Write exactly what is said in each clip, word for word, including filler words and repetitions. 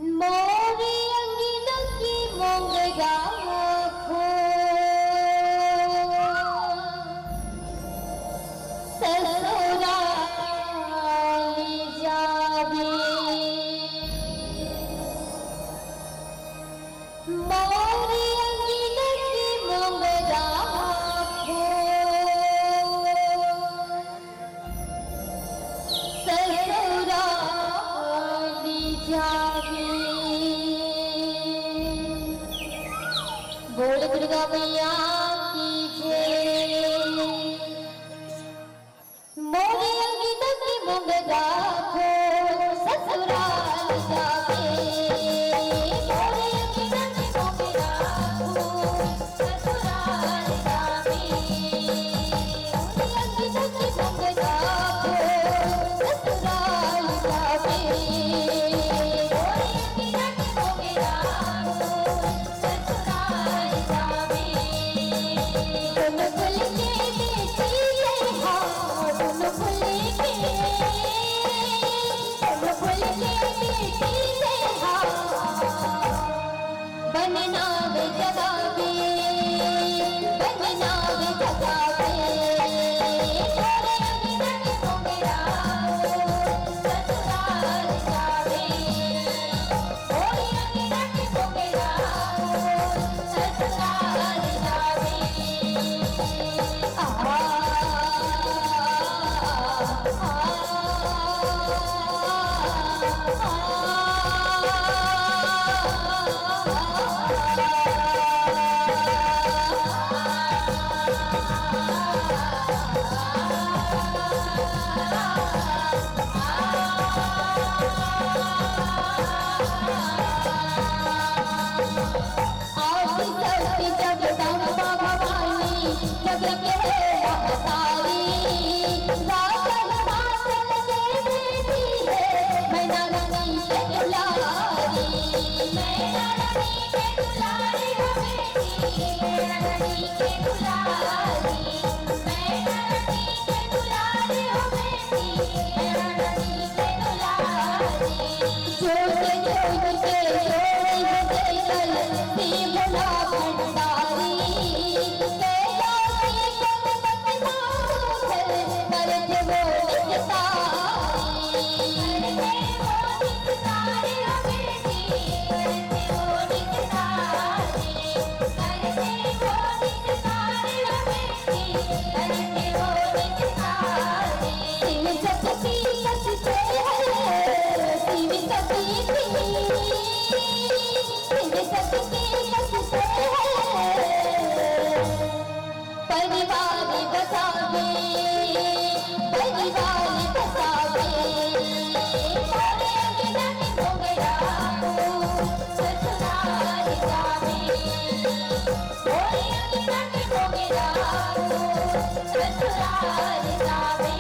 मोरी अंगना की मोंगरा हो, ससुराली जाबे। मोरी अंगना की मोंगरा हो, ससुराली जाबे। बोल दुर्गा मैया की जय। मोरे अंगना की मोंगरा हो, ससुराल जाबे। मोरे अंगना की मोंगरा हो, ससुराल जाबे। मोरे अंगना की मोंगरा हो, ससुराल जाबे। मोरे अंगना की मोंगरा हो, ससुराल जाबे। कोनो कुल के बेटी ये हा, कोनो कुल के, कोनो कुल के बेटी ये हा। बनना वे जगाबे, बनना वे जगाबे। तोरे अंगना के मोंगरा हो, ससुराल जाबे। परिवार बसाबे, परिवार बसाबे। मोरे अंगना के मोंगरा हो, ससुराल जाबे। मोरे अंगना के मोंगरा हो, ससुराल जाबे।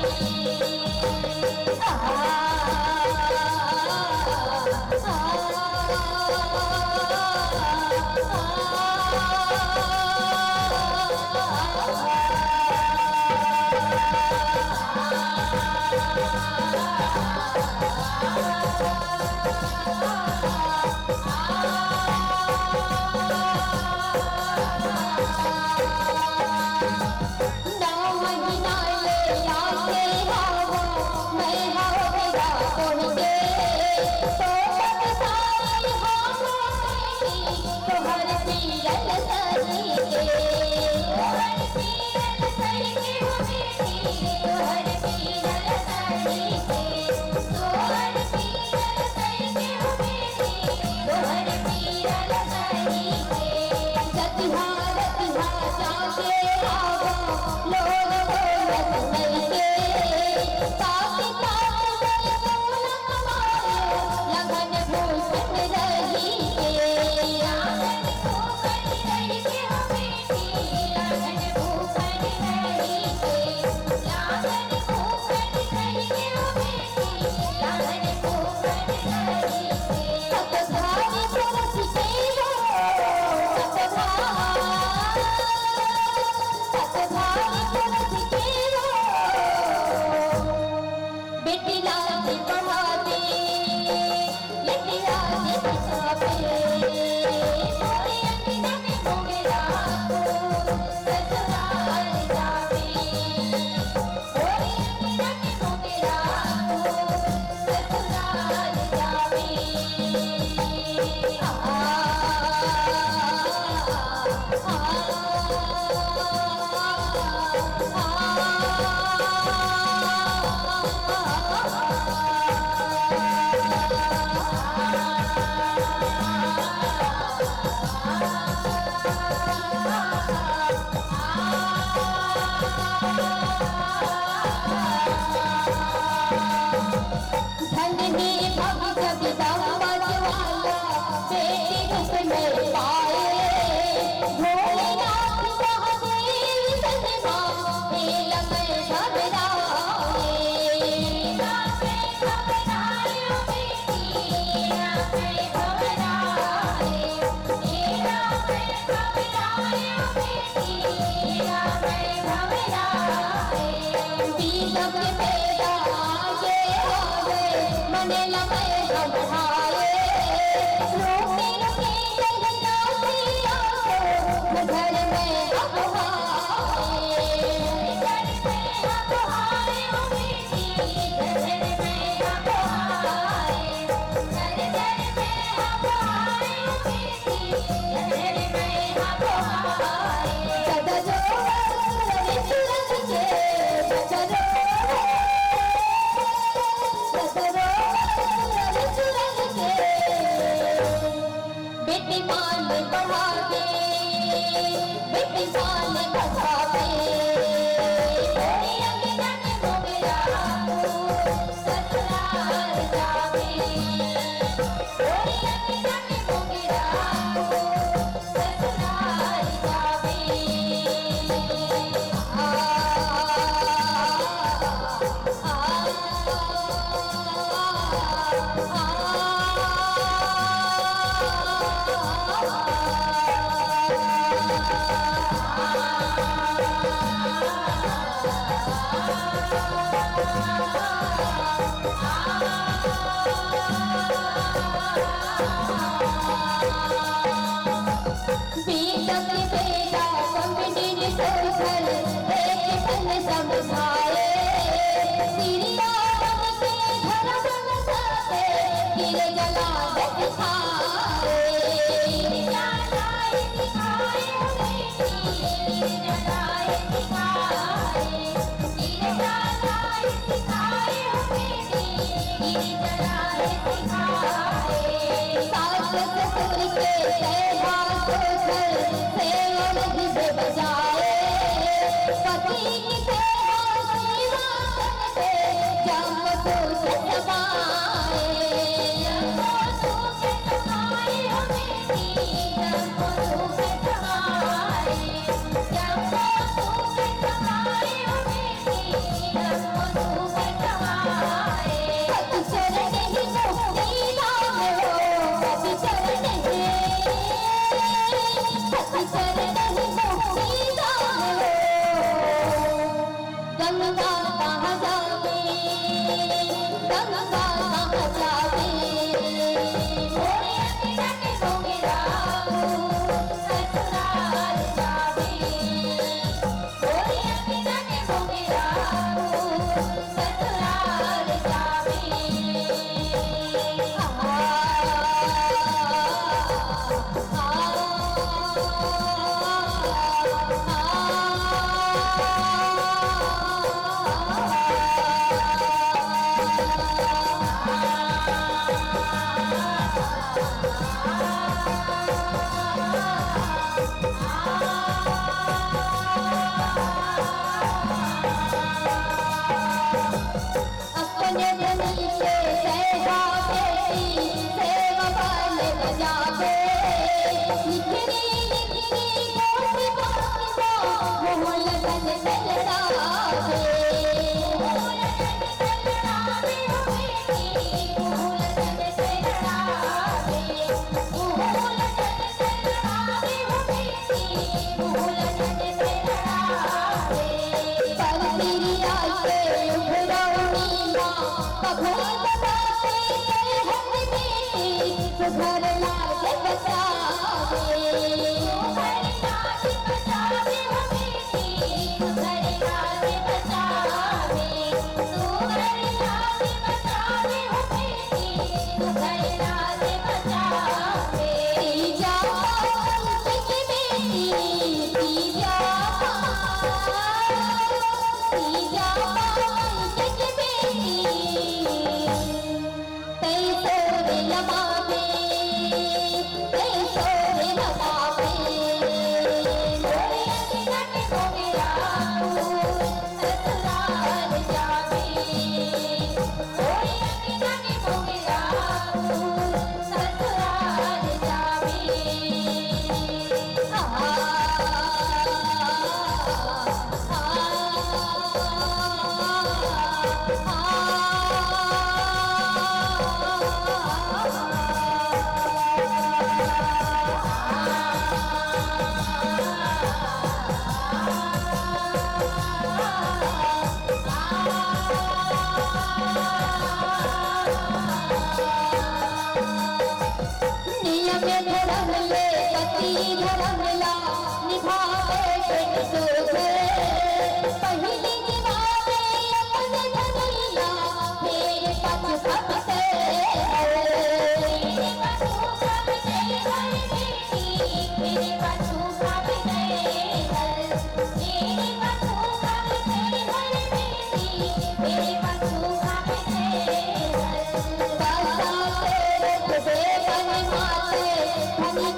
बेटी पान बढ़ावे, बेटी पान बढ़ावे, तोरे अंगना के मोगरा ससुराल जावे, तोरे अंगना के मोगरा ससुराल जावे। आ, आ, आ, आ, आ। बीतत बेरा comedy social, एक पल समझाए, सिरिया बन के धर्म साथे, गिर जला सिखाए। सास ससुर के सैहा सोचल, सेवल घिसे बजाए। पति की सैहा सेवा करते, जब कुछ समाए। गंगा कहाँ जावे, गंगा कहाँ जावे, मोरे अंगना के मोगरा ससुराल जावे, मोरे अंगना के मोगरा ससुराल जावे। आ, अपने धनी के सैहा बेटी, सेवा बल बजावे। निखरी निखरी गोठ बांध को, मोह लगन से लड़ावे। मोह लगन से लड़ावे हो बेटी, मोह लगन से लड़ावे। मोह लगन से लड़ावे हो बेटी, मोह लगन से लड़ावे। परतिरिया के उभरौनी माँ, कभू बना के कहत बेटी, सुघर लाज बचावे। सुघर लाज बचावे हो बेटी, सुघर लाज बचावे। सुघर लाज बचावे हो बेटी, सुघर लाज बचावे। तीजा पावन के बेटी, तीजा पावन, तीजा पावन के बेटी, तैं तोरे लबाबे, तैं तोरे लबाबे, मोरे अंगना के मोगरा ससुराल जावे, मोरे अंगना के मोगरा ससुराल जावे। आ, आ, आ, आ। नियम धरम ले पति धरम ला, निभावे पेट सोझे। पहिली निभावे अपन धनैया, फेर पछु खप से हर। फेर पछु खप से हर बेटी, फेर पछु खप से हर। फेर पछु खप से हर बेटी, फेर पछु खप से हर। कासा के रथ दे बन माते, धनी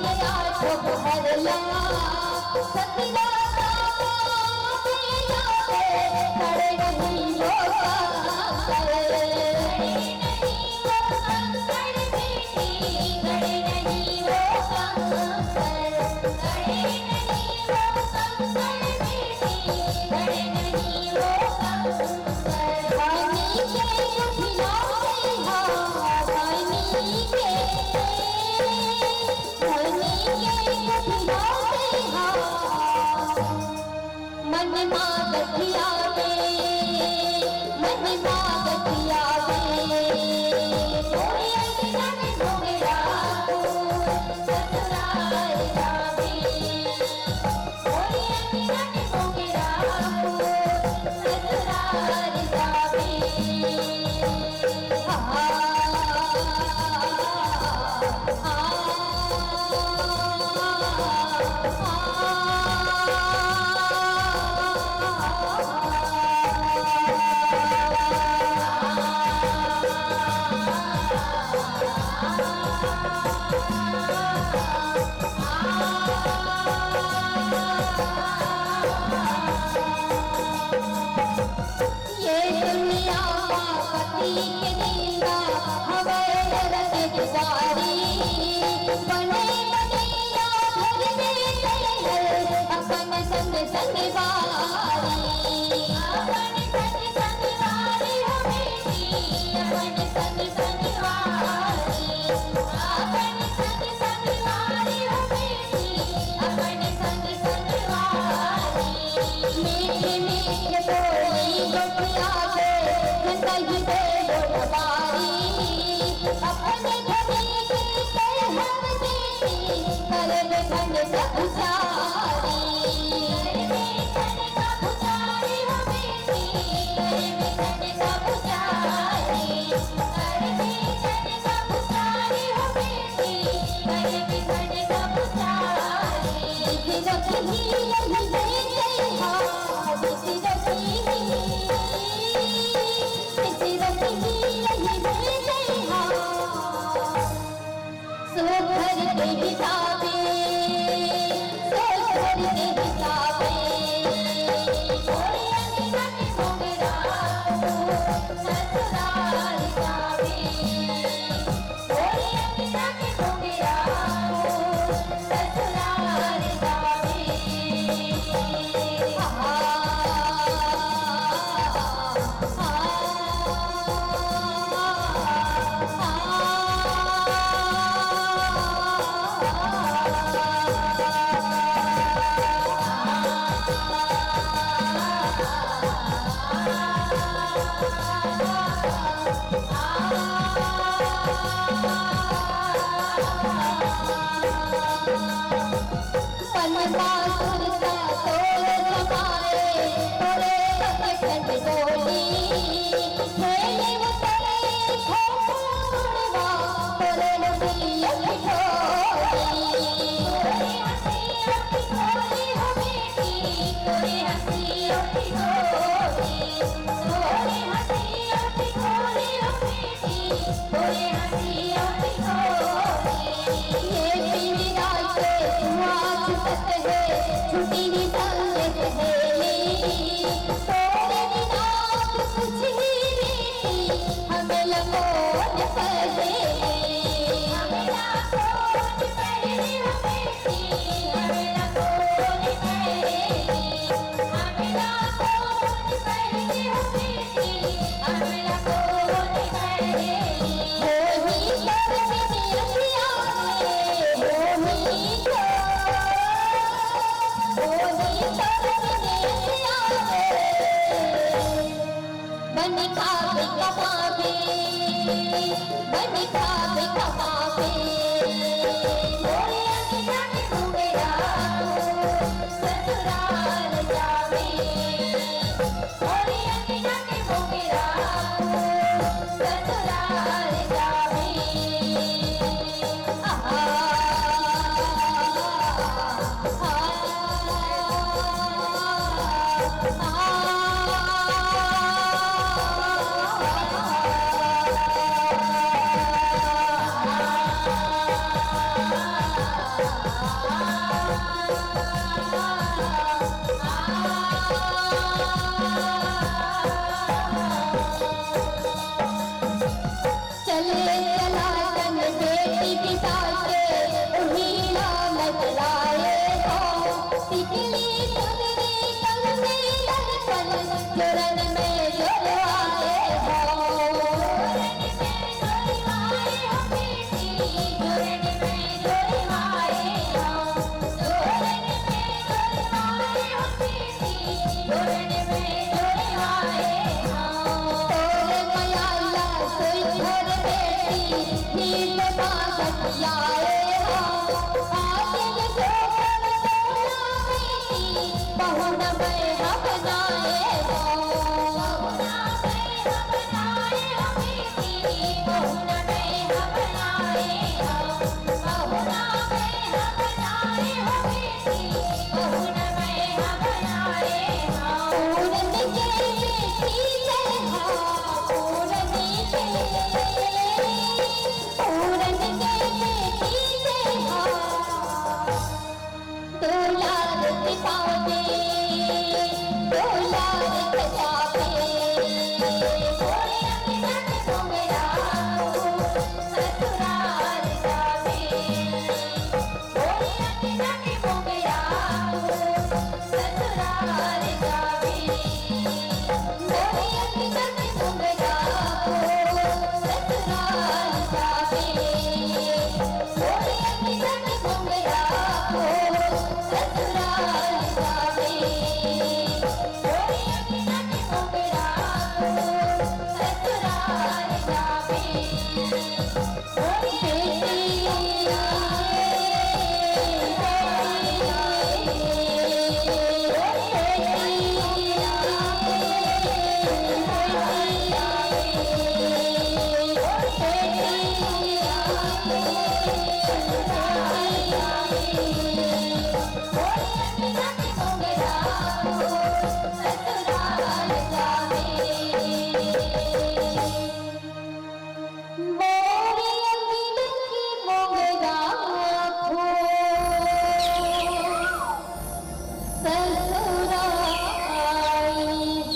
ससुराई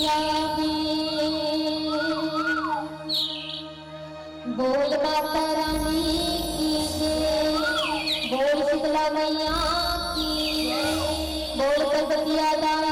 जाबे। बोल माता रानी की जय, बोल शीतला मैया की जय, बोल कलकतिया दाई